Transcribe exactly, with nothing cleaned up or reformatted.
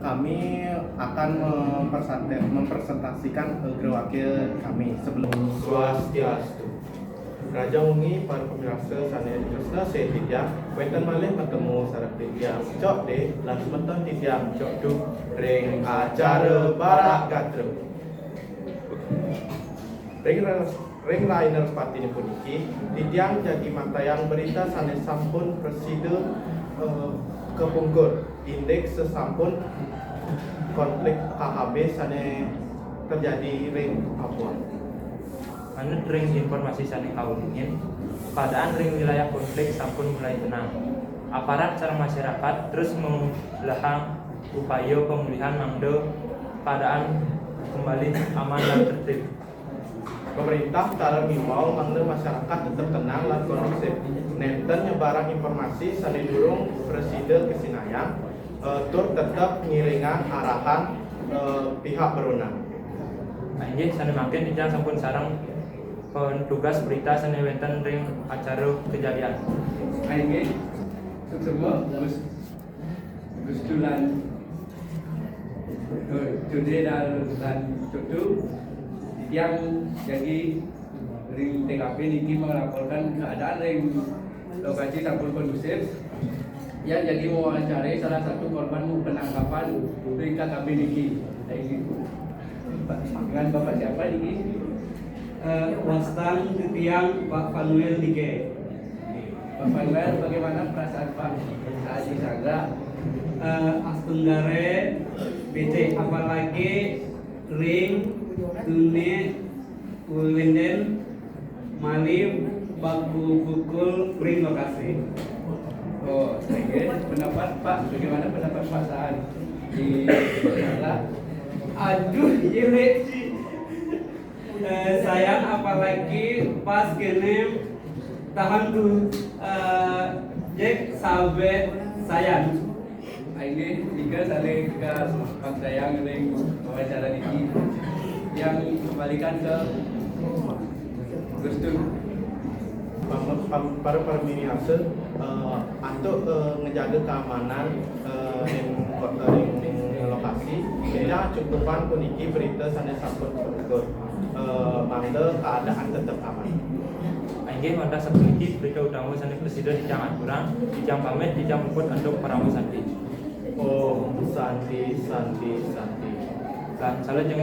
Kami akan mempersante- mempresentasikan eh, guru wakil kami sebelum Swastiastu. Rahajeng wengi para pamirsa sané tresna sihin titiang, wénten malih matemu sareng titiang Cok Dé lan semeton titiang Cok Duk ring acara Barak Gatra. Ring res- ring rahina Respatine puniki, titiang jagi mantayang berita sané sampun prasida eh, kapungkur indik sesampun konflik K H B sané terjadi ring Papua. Manut ring informasi sané kauningin, keadaan ring wilayah konflik sampun mulai tenang. Aparat sareng masyarakat terus ngelahang upaya pemulihan mangda keadaan kembali aman lan tertib. Pemerintah taler ngimbau mangda masyarakat tetep tenang lan kondusif, nénten nyebarang informasi sané durung prasida kasinayang, eh, tur tetep ngiringang arahan eh, pihak berwenang. Nah, inggih, sané mangkin titiang sampun sareng petugas berita sané wénten ring acara kejadian. Inggih, suksma, Gus, Gus Dulan, Dude dan, dan Cucu, yang jagi ring T K P niki melaporkan keadaan ring lokasi sampun kondusif. Yang jagi mewawancarai salah satu korban penangkapan ring K K P niki. Dengan Bapak siapa niki? Eh, wastan titiang Pak Fanuel Dike. Pak Fanuel, bagaimana perasaan Pak saat disandra? Eh, astenggare becik, apalagi ring tune wénten malih baku pukul ring lokasi. Oh, oke. Pendapat Pak, bagaimana pendapat Pak saat disandra? Aduh, iya, Lek. Eh, sayang, apalagi pas kene tahan tuh eh, Jack sabe sayang. Ini tiga saling ke Pak Dayang ring wawancara niki yang kembalikan ke Gus Dur. Pam- pam- Para pamirsa, eh, antuk eh, ngejaga keamanan eh, ring kota ring, ring lokasi, kita cukupan puniki berita sané sampun puput. Eh, mangda keadaan tetap aman. Inggih, wantah sapuniki berita utama sané prasida titiang aturang, titiang pamit, titiang puput antuk parama santi. Om Santi, Santi, Santi. Lan salajengipun